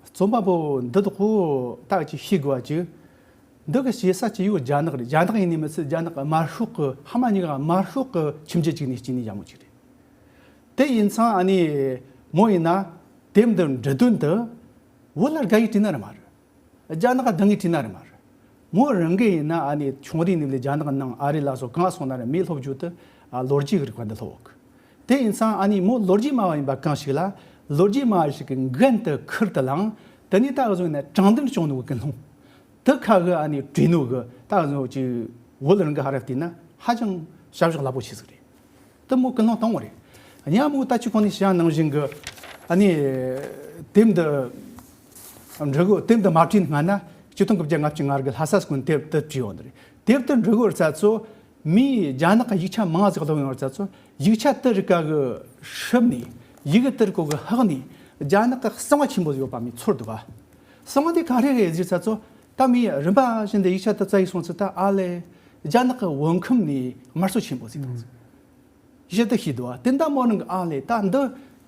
རྩོམ་པ་པོ་འདི་དག་གོ་ད་ཅིག་ཤེས་དགོས་པ་ཅིག་འདི་གི་བྱེད་ས་ཅིག་ཡོད། རྒྱ་ནག་རེད། རྒྱ་ནག་ཡིན་ནི་མི་སྲིད། རྒྱ་ནག་གི་དམར་ཤོག་གི་ཧ་མ་གཉིས་ཀ་དམར་ཤོག་གི་ཁྱིམ་རྒྱུད་ཅིག་ནས་སྐྱེས་ནི་ཡག་མོ་ཅིག་རེད། དེ་ཡིན་ཙང་ཨ་ནི་མོ་ཡིན་ན་དེབ་འདི་འབྲི་དོན་དུ་བོད་ལ་དགའ་ཡི་བྲིས་ན་ར་མ་རེད། རྒྱ་ནག་ག་དང་ངས་བྲིས་ན་ར་མ་རེད། མོ་རང་གི་ཡིན་ན་ཨ་ནི་ཆུང་དུས་ནས་ལས་རྒྱ་ནག་ནང་ཨ་རི་ལ་སོགས་གང་སོང་ན་ར་མོའི་སློབ་སྦྱོང་དུ་ཨ་ལོ་རྒྱུས་ཀྱི་རིག་པ་འདི་སློབ་ཡོད་གི། དེ་ཡིན་ཙང་ཨ་ནི་མོ་ལོ་རྒྱུས་སྨྲ་བ་ཡིན་པ་གང་ཞིག་ལ་ལོ་རྒྱུས་སྨྲ་བ་ཞིག་གི་འགན་དུ་ཁུར་དུ་བླངས། དེ་ནས་ད་ག་ཟེར་ན་དྲང་བདེན་སྐྱོང་ནོ་གི་ཀུན་སློང་དེ་ཁ་གི་ཨ་ནི་བྲིས་ནོ་གི་ད་ག་ཟེར་ཅིག་བོད་རང་གི་ཧ་ར་བལྟས་ན་ཧ་ཅང་ཞབས་ཞུ་རླབས་པོ་ཆེ་ཟིག་རེད། དེ་མོ་ཀུན་སློང་བཏང་བ་རེད། ཉ་མོ་ད་ཅི་གོང་ནས་བཤད་ནང་བཞིན་གི་ཨ་ནི་དེབ་འདི་འབྲི་གོ་དེབ་འདི་མ་བྲིས་སྔ་ན་ཆིག་སྟོང་དགུ་བརྒྱ་ལྔ་བཅུ་ང་དགུ་ལྷ་ས་སྐུ་དེབ་དེ་བྲིས་ཡོད་རེད། དེབ་དེ་འབྲི་གོ་རྩ་ཚོ་མིའི་རྒྱ་ནག་གི་ཡིག་ཆ་མང་ཟིག་ལོ་ཡོང་རྩ་ཚོ་ཡིག་ཆ་དེ་རིགས་ཀ་གི་ཧྲིབ་ནས་ཡི་གེ་དེ་རིགས་གོ་གི་ཧག་ནས་རྒྱ་ནག་གི་གསང་བ་ཆེན་པོ་ཡོད་པ་མི་ཚོར་འདུག་ག། གསང་བ་དེ་ག་རེ་རེད་ཟེར་རྩ་ཚོ་ད་མིའི་རིམ་པ་བཞིན་དུ་ཡིག་ཆ་དེ་བཙལ་ཡི་སོང་ཚེ་ད་ཨ་ལས་རྒྱ་ནག་གི་བོད་ཁམས་ནས་དམར་གསོད་ཆེན་པོ་ཟིག་བཏང་ཟིག་ཞེ་དྲག་ཤེས་འདུག་བ། དེ་འདྲ་མོ་ནང་གི་ཨ་ལས་ད་འདི་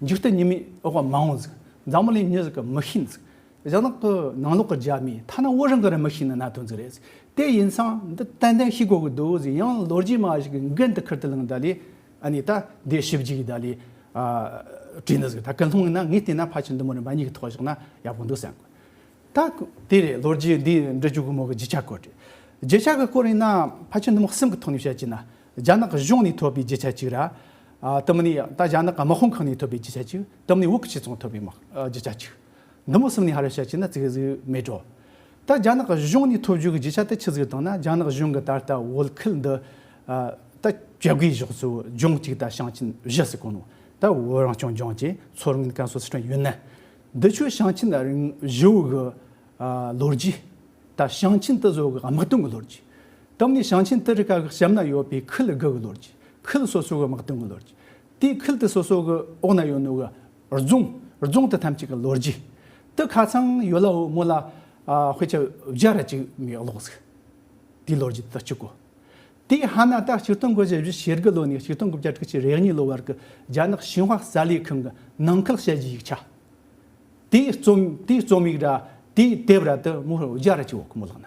འཇིག་རྟེན་ཉི་མའི་འོག་མ་འོངས་ཟིག་འཛམ་བུ་གླིང་མྱི་ཟིག་གི་མི་ཤེས་ཟིག་རྒྱ་ནག་གི་ནང་ལོགས་ཀྱི་རྒྱ་མི་ཐ་ན་བོད་རང་གི་ར་མི་ཤེས་ནི་གནད་དོན་ཟིག་རེད་ཟིག་དེ་ཡིན་ཙང་འདི་ཏན་ཏན་ཤེས་དགོས་གི་འདུག་ཟིག་ཡང་ལོ་རྒྱུས་སྨྲ་བ་ཞིག་གི་འགན་དུ་ཁུར་དུ་བླངས་ད་ལས་ཨ་ནི་ད་འདི་ཞིབ་འཇུག་གི་ད་ལས་ཨ་བྲིས་ནི་ཟིག་ད་ཀུན་སློང་ཡིན་ན་ངས་བལྟས་ན་ཕལ་ཆེར་འདི་མོ་རིམ་པ་གཉིས་ཀྱི་ཐོག་བཞག་ན་ཡག་པོ་འདུག་བསམ་གི། ད་དེ་རེད། ལོ་རྒྱུས་འདི་འབྲི་རྒྱུ་གི་མོ་གི་རྒྱུ་ཆ་སྐོར་རེད། རྒྱུ་ཆ་གི་སྐོར་ཡིན་ན་ཕལ་ཆེར་འདི་མོ་གསུམ་གི་ཐོག་ནས་བཤད་ཀྱི་ན། རྒྱ་ནག་གཞུང་ནས་ཐོབ་པའི་རྒྱུ་ཆ་གཅིག་ར། ཨ་དེ་མིན་ནི་ད་རྒྱ་ནག་དམག་དཔུང་ཁག་ནས་ཐོབ་པའི་རྒྱུ་ཆ་གཅིག་དེ་མིན་ནི་བོད་ཀྱི་སྤྱི་ཚོགས་ཐོབ་པའི་དམག་ཨ་རྒྱུ་ཆ་གཅིག་འདི་མོ་གསུམ་ནས་ཧ་ར་བཤད་ཀྱི་ན་ཙིག་ཟིག་མེད་འགྲོ། ད་རྒྱ་ནག་གཞུང་ནས་ཐོབ་རྒྱུ་གི་རྒྱུ་ཆ་དེ་ཆི་ཟིག་བཏང་ན། རྒྱ་ནག་གཞུང་གི་ད་ལྟ་བོད་ཁུལ་འདི་ཨ་ད་བཅའ་སྒོའི་གཞོགས་སུ་ལྗོངས་གཅིག་ད་ཞིང་ཆེན་བཞི་ཟེར་གོ་ནོ། ད་བོད་རང་སྐྱོང་ལྗོངས་ཀྱི་མཚོ་སྔོན་ཀན་སུའུ་སི་ཁྲོན་ཡུན་ནན། འདི་ཆོའི་ཞིང་ཆེན་རིང་བཞི་བོ་གི་ཨ་ལོ་རྒྱུས། ད་ཞིང་ཆེན་དེ་ཚོ་གི་དམག་དོན་གི་ལོ་རྒྱུས། དེ་མིན་ནི་ཞིང་ཆེན་དེ་རིགས་ཀ་གི་གཤམ་ན་ཡོད་པའི་ཁུལ་དགུ་གི་ལོ་རྒྱུས། ཁུལ་སོ་སོ་གི་དམག་དོན་གི་ལོ་རྒྱུས། དེའི་ཁུལ་དེ་སོ་སོ་གི་འོག་ན་ཡོད་ནོ་གི་རྫོང་། རྫོང་དེ་ཐམས་ཅད་གི་ལོ་རྒྱུས། དེ་ཁ་ཚང་ཡོད་ལ་འོ་མོ་ལ་ཨ་དཔེ་ཆ་བརྒྱ་ར་གཅིག་མི་ཀློག་ཟིག་དེའི་ལོ་རྒྱུས་དེ་གཅིག་གོ། དེའི་ཧ་ན་ད་ཆིག་སྟོང་དགུ་བརྒྱ་བཞི་བཅུ་ཞེ་དགུ་ལོ་ནས་ཆིག་སྟོང་དགུ་བརྒྱ་དྲུག་ཅུ་རེ་གཉིས་ལོ་བར་གི་རྒྱ་ནག་ཤིན་ཧྭ་གསར་ལས་ཁང་གི་ནང་ཁུལ་དཔྱད་ཀྱི་ཡིག་ཆ། དེའི་རྩོམ་དེའི་རྩོམ་ཡིག་ར་དེའི་དེབ་ར་དེ་མོ་བརྒྱ་ར་གཅིག་ཡོད་གི་མོ་ལག་ན།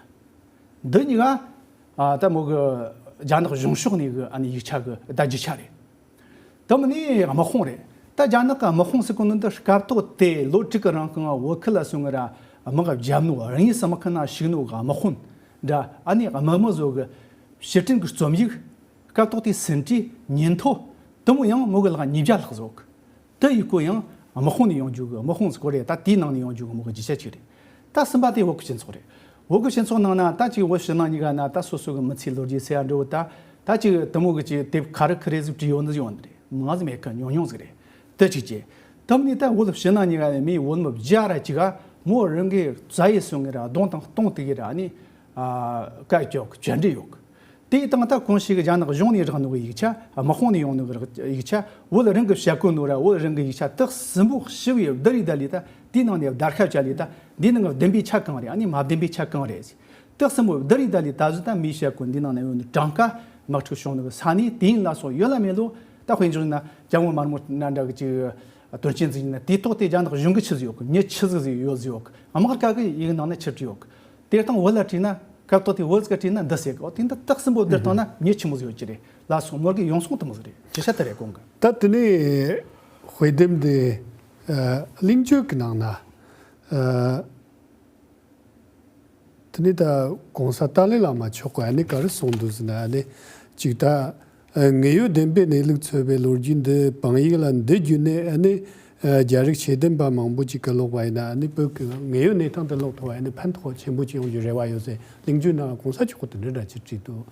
འདི་གཉིས་ཀ་ཨ་ད་མོ་གི་རྒྱ་ནག་གཞུང་ཕྱོགས་ནས་གི་ཨ་ནི་ཡིག་ཆ་གི་ད་རྒྱུ་ཆ་རེད། དེ་མིན་ནི་དམག་དཔུང་རེད། ད་རྒྱ་ནག་གི་དམག་དཔུང་ཟེར་གོ་ནོ་འདི་སྐབས་ཐོག་དེ་ལོ་དྲུག་གི་རིང་གང་བོད་ཁུལ་ལ་སོང་ངེ་ར་དམག་བརྒྱབ་ནོ། རང་ཉིད་སུ་དམག་ཁང་ན་ཞུགས་ནོ་གི་དམག་དཔུང་འདྲ། ཨ་ནི་དམག་མི་བཟོ་གི་ཕྱིར་དྲན་གི་རྩོམ་ཡིག་སྐབས་ཐོག་དེའི་ཟིན་བྲིས་ཉིན་ཐོ་དེ་མོ་ཡང་མོ་གི་ལག་ཉིས་བརྒྱ་ལྷག་བཟོ་གི། དེ་ཡི་སྐོར་ཡང་དམག་དཔུང་ནས་ཡོང་རྒྱུ་གི་དམག་དཔུང་ཟེར་གོ་རེད། ད་དེའི་ནང་ནས་ཡོང་རྒྱུ་གི་མོ་གི་རྒྱུ་ཆ་གཅིག་རེད། ད་གསུམ་པ་དེ་བོད་ཀྱི་སྤྱི་ཚོགས་རེད། བོད་ཀྱི་སྤྱི་ཚོགས་ནང་ན་ད་ཅིག་བོད་ཕྱི་ནང་གཉིས་ཀ་ན་ད་སོ་སོ་གི་མི་ཚེའི་ལོ་རྒྱུས་ཟེར་ཡ་འདྲ་བོ། ད་ད་ཅིག་དེ་མོ་གི་ཅིག་དེབ་ཁ་རི་ཁི་རི་ཟིག་བྲིས་ཡོད་ནི་ཡོད་ནི་རེད། མང་ཟིག་མེད་གི། ཉུང་ཉུང་ཟིག་རེད། དེ་གཅིག་བྱས། དེ་མིན་ནི་ད་བོད་ཕྱི་ནང་གཉིས་ཀ་ནས་མིའི་བོད་མི་བརྒྱ་ར་གཅིག་ག་མོ་རང་གི་བཙལ་ཡི་སོང་ངེ་ར་གདོང་དང་གདོང་དེ་གི་ར་ནི་ཨ་བཀའ་བཀྱོན་གི་བཅར་འདྲི་ཡོད་གི། དེའི་སྟེང་ད་གོང་ཞིག་གི་རྒྱ་ནག་གཞུང་ནས་རག་ནོ་གི་ཡིག་ཆ། དམག་དཔུང་ནས་ཡོང་ནོ་གི་རག་ཡིག་ཆ། བོད་རང་གི་བཤད་གོ་ནོ་ར་བོད་རང་གི་ཡིག་ཆ་དེ་གསུམ་པོ་ཞིབ་ཡི་བསྡུར་ཡི་ད་ལི་ད་དེའི་ནང་ནས་བརྡར་ཤ་བཅད་ལི་ད་འདིའི་ནང་གི་བདེན་པའི་ཆ་གང་རེད། ཨ་ནི་མ་བདེན་པའི་ཆ་གང་རེད། དེ་གསུམ་པོ་བསྡུར་ཡི་ད་ལི་ད་གཟོད་ད་མིའི་བཤད་གོ་འདིའི་ནང་ན་ཡོད་ནོ་གྲངས་ཀ་དམག་འཁྲུག་བྱུང་ནོ་གི་ས་གནས་དེ་ཡིན་ལ་སོགས་ཡོད་ལ་མེད་ལོ། ད་དཔེ་འཇོག་ན་རྒྱ་མོ་དམར་མོ་ན་འདྲ་གི་ཅིག་ དོན་རྐྱེན་ཟིག་ཡིན་ན། དེའི་ཐོག་དེ་རྒྱ་ནག་གཞུང་གིས་ཆི་ཟིག་ཡོད་གི། མྱི་ཆི་ཟིག་ཟིག་ཡོད་ཟིག་ཡོད་གི། དམག་སྒར་གི་ཡིག་ནང་ན་ཆི་བྲིས་ཡོད་གི། དེ་སྟེང་བོད་ལ་བྲིས་ན། སྐབས་ཐོག་དེ་བོད་ཟིག་ག་བྲིས་ན་འདི་ཟེར་གི། འོ་དེ་འདི་རྟགས་གསུམ་པོ་འདིར་བཏང་ན་མྱི་ཆི་མོ་ཟིག་ཡོད་ཀྱི་རེད། ལ་སོགས་མོར་གི་ཡོང་སོང་དུ་མོ་ཟིག་རེད། ཅི་བྱ་དེ་རེད་གོང་གི། ད་དེ་ནས་དཔེ་དེབ་འདི་ཨ་གླེང་བརྗོད་ཀྱི་ནང་ན་ཨ་དེ་ནས་ད་གོང་ས་ཏཱ་ལའི་བླ་མ་མཆོག་གིས་ཨ་ནི་ག་རེ་གསུངས་འདུག་ཟེར་ན། ཨ་ནི་ཅིག་ད་ཨ་དངོས་ཡོད་བདེན་པའི་གནས་ལུགས་འཚོལ་བའི་ལོ་རྒྱུས་འདི་བང་ཡིག་ལ་འདི་བརྒྱུད་ནས། ཨ་ནི་ཨ་རྒྱ་རིགས་ཤེས་ལྡན་པ་མང་པོ་ཅིག་གིས་ཀློག་པ་ཡིན་ན། ཨ་ནི་བོད་ཀྱི་དངོས་ཡོད་གནས་སྟངས་དེ་ཀློག་ཐུབ་པ་ཡིན་ན་ཕན་ཐོགས་ཆེན་པོ་ཅིག་ཡོང་རྒྱུའི་རེ་བ་ཡོད་ཟེར། གླེང་བརྗོད་ནང་གོང་ས་མཆོག་གིས་དེ་འདྲ་འདྲ་ཅིག་བྲིས་འདུག།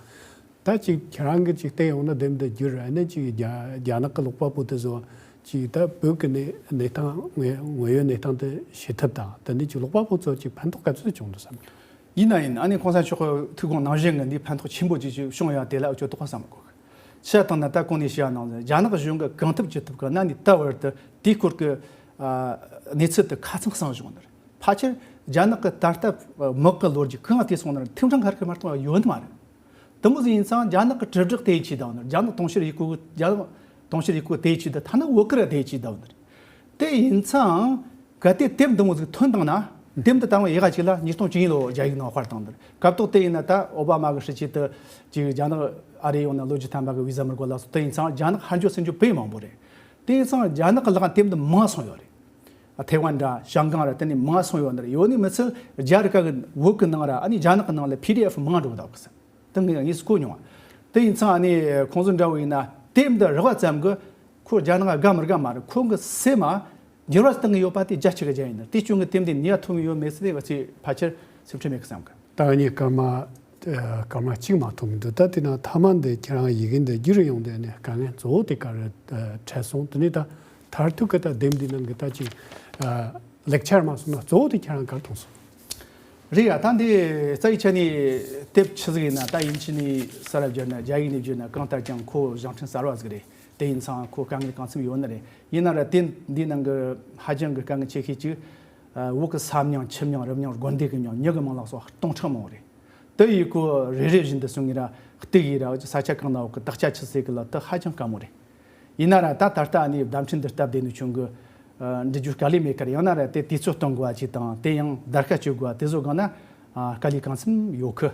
ད་ཅིག་ཁྱེད་རང་གིས་ཅིག་བལྟས་ཡོང་ན། དེབ་འདི་བསྒྱུར། ཨ་ནི་ཅིག་རྒྱ་རྒྱ་ནག་གི་ཀློག་པ་པོ་དེ་ཚོ་ཅིག་ད་བོད་ཀྱི་གནས་གནས་སྟངས་དངོས་དངོས་ཡོད་གནས་སྟངས་དེ་ཤེས་ཐབས་དང་། དེ་ནས་ཅིག་ཀློག་པ་པོ་ཚོ་ཅིག་ཕན་ཐོགས་ག་ཚོད་བྱུང་འདུག་བསམ། ཡིན་ན་ཡིན། ཨ་ནི་གོང་ས་མཆོག་གི་ཐུགས་དགོངས་ནང་བཞིན་གྱི་འདི་ཕན་ཐོགས་ཆེན་པོ་ཅིག་ཅིག་བྱུང་ཡོད་དེ་ལ་ཨུ་ཅོ་དོགས་པ་བསམ་དགོས། ཕྱི་དང་ནང་ད་གོང་ནས་བཤད་ནང་བཞིན་རྒྱ་ནག་གཞུང་གིས་གང་ཐུབ་ཅི་ཐུབ་གི་གནའ་ནས་ད་བར་དུ་དེའི་སྐོར་གྱི་ཨ་གནས་ཚུལ་དེ་ཁ་ཚང་གསང་བྱུང་ནི་རེད། ཕལ་ཆེར་རྒྱ་ནག་གི་ད་ལྟ་དམག་གི་ལོ་རྒྱུས་གང་དེ་སོང་ན་ཐིམ་ཕྲེང་ཁ་ཁ་མ་གཏོགས་ཡོད་ནི་མ་རེད། དེ་མོ་ཟིག་ཡིན་ཙང་རྒྱ་ནག་གི་དྲིལ་བསྒྲགས་དེ་ཡི་ཆེད་དང་ནི། རྒྱ་ནག་དུང་ཕྱུར་ཡི་གུ་རྒྱ་ནག་དུང་ཕྱུར་ཡི་གུ་དེ་ཡི་ཆེད་དང་། ཐ་ན་བོད་གི་ར་དེ་ཡི་ཆེད་དང་ནི། དེ་ཡིན་ཙང་གལ་ཏེ་དེབ་འདི་མོ་ཟིག་ཐོན་བཏང་ན། དེབ་འདི་ད་རུང་ཡག་ག་ཅིག་ལ་ཉིས་སྟོང་བཅུ་གཉིས་ལོ་རྒྱ་ཡིག་ནང་དཔར་བཏང་ནི་རེད། སྐབས་ཐོག་དེ་ཡིན་ན་ད་ཨོ་བྷ་མ་གི་སྲིད་ཇུས་དེ་ཅིག་རྒྱ་ནག་ཨ་རི་ཡོང་ན་ལོ་བཅུ་ཐམ་པ་གི་བི་ཟ་མི་དགོས་ལ་སོགས། དེ་ཡིན་ཙང་རྒྱ་ནག་ཧར་འགྱོ་ཚུར་འགྱོ་དཔེ་མང་པོ་རེད། དེ་ཡིན་ཙང་རྒྱ་ནག་གི་ལག་དེབ་འདི་མང་སོང་ཡོད་རེད། ཐེ་ཝན་འདྲ་ཞང་ཀང་ར་དེ་ནས་མང་སོང་ཡོད་ནི་རེད། ཡོད་ནི་མི་ཚད་རྒྱ་རི་ཀ་གི་བོད་གི་ནང་ར། ཨ་ནི་རྒྱ་ནག་གི་ནང་ལ་པི་ཌི་ཨེཕ་མང་འགྲོ་གི་འདུག་གི་ཟེར། དེ་ངས་ངས་གོ་མྱོང་བ། དེ་ཡིན་ཙང་ཨ་ནི་ཁོང་ཚོ་འདྲ་བོ་ཡིན་ན་དེབ་འདི་རག་པ་ཙམ་གྱིས་ཁོ་རྒྱ་ནག་དགའ་མི་དགའ་མ་རེད། ཁོང་གི་སེམས་མ་འགྱུར་བ་བཏང་གི་ཡོད་པ་དེ་རྒྱ་ཆེ་གི་རྒྱ་ཡིན་ནི། དེ་རྐྱེན་གྱིས་དེབ་འདི་ཉེས་ཐུབ་ཡོད་མེད་ཟེར་ཏེ་ང་ཚོས་ཕལ་ཆེར་སེམས་ཁྲལ་མེད་གི་བསམ་གི། ད་ངས་སྐར་མ་ཨ་སྐར་མ་གཅིག་མ་ཐོབ་མི་འདུག། ད་དེ་ནས་མཐའ་མ་འདི་ཁྱེད་རང་ཡི་གེ་འདི་བསྒྱུར་ཡོང་དུས་ནས་དཀའ་ངལ་གཙོ་བོ་དེ་ག་རེ་ཨ་འཕྲད་སོང་། དེ་ནས་ད་མཐར་ཐུག་གི་ད་དེབ་འདི་ནང་གི་ད་ཅིག་ཨ་ལེགས་ཆར་མ་སོང་ན་གཙོ་བོ་དེ་ཁྱེད་རང་ག་རེ་མཐོང་སོང་། རེད་ཡ། ད་འདི་རྩ་བའི་ཆ་ནས་དེབ་ཆི་ཟིག་ཡིན་ན། ད་དབྱིན་ཇི་ནས་གསར་བསྒྱུར་ན། རྒྱ་ཡིག་ནས་བསྒྱུར་ན། གང་ལྟར་ཀྱང་ཁོ་བཞེངས་སྐྲུན་གསར་བ་ཟིག་རེད། དེ་ཡིན་ཙང་ཁོ་དཀའ་ངལ་གང་འཚམ་ཡོད་ནི་རེད། ཡིན་ན་ར་དེ་འདི་ནང་གི་ཧ་ཅང་གི་དཀའ་ངལ་ཆེ་ཤོས་ཅིག་ཨ་བོད་གི་ས་མིང་ཆུ་མིང་རི་མིང་དགོན་སྡེ་གི་མིང་མྱི་གི་མིང་ལ་སོགས་སྟོང་ཕྲག་མང་བོ་རེད། དེ་ཡི་གོ་རེ་རེ་བཞིན་དུ་སོང་ངེ་ར་གཏུག་ཡིན་ར། ས་ཆ་གང་ན་འོག་གི་དག་ཆ་ཆི་ཟེར་གི་ལ་དེ་ཧ་ཅང་དཀའ་མོ་རེད། ཡིན་ན་ར་ད་ད་ལྟ་ཨ་ནི་བརྡ་འཕྲིན་འདི་སྟབས་བདེ་ནི་ཆུང་གི། ཨ་འབྲི་རྒྱུ་དཀའ་ལས་མེད་ཀི་ར། ཡང་ན་ར་དེ་དུས་ཚོད་གཏོང་དགོས་པ་ཅིག་དང་། དེ་ཡང་བརྡར་ཁ་གཅོད་དགོས་པ་དེ་ཚོ་སྒང་ན་ཨ་དཀའ་ལས་གང་འཚམ་ཡོད་གི།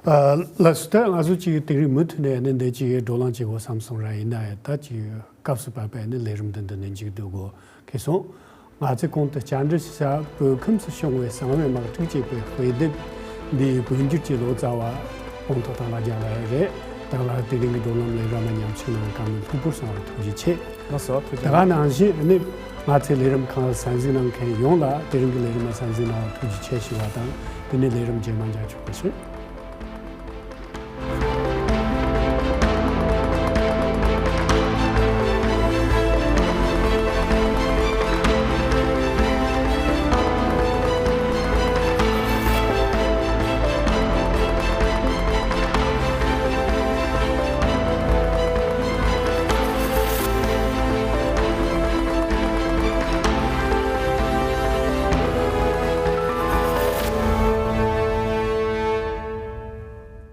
ཨ་ལགས་སོ། ད་ང་ཚོ་ཅིག་དེ་རིང་མུ་མཐུད་ནས་ནི་འདི་ཅིག་བགྲོ་གླེང་བྱེད་དགོས་བསམ་སོང་ར། ཡིན་ན་ཡང་ད་ཅིག་སྐབས་སུ་བབས་པའི་ནི་ལས་རིམ་འདི་འདི་ནས་མཇུག་བསྡུ་དགོས་ཁེལ་སོང་། ང་ཚོས་གོང་དུ་བཅར་འདྲི་ཞུ་ས་བོད་ཁམས་སུ་བྱུང་བའི་གསང་བའི་དམག་འཁྲུག་ཅེས་པའི་དཔེ་དེབ་འདིའི་བོད་འགྱུར་གྱི་ལོ་ཙཱ་བ་སྤོང་ཐོག་དང་ལ་རྒྱ་ལགས་རེད། ད་ང་དེ་རིང་གི་བགྲོ་གླེང་ལས་རིམ་མཉམ་ཞུགས་གནང་བར་སྐུ་ངོ་ལྷུག་པོར་གསན་པར་ཐུགས་རྗེ་ཆེ། ལགས་སོ། ཐུགས་རྗེ་ཆེ། དེ་ག་ནང་བཞིན་ནི་ང་ཚོའི་ལས་རིམ་ཁག་གསན་གཟིགས་གནང་མཁན་ཡོངས་ལ་དེ་རིང་གི་ལས་རིམ་གསན་གཟིགས་གནང་བར་ཐུགས་རྗེ་ཆེ་ཞུ་བ་དང་། དེ་ནས་ལས་རིམ་རྗེས་མ་མཇལ་ཆོག་པ་ཞུ།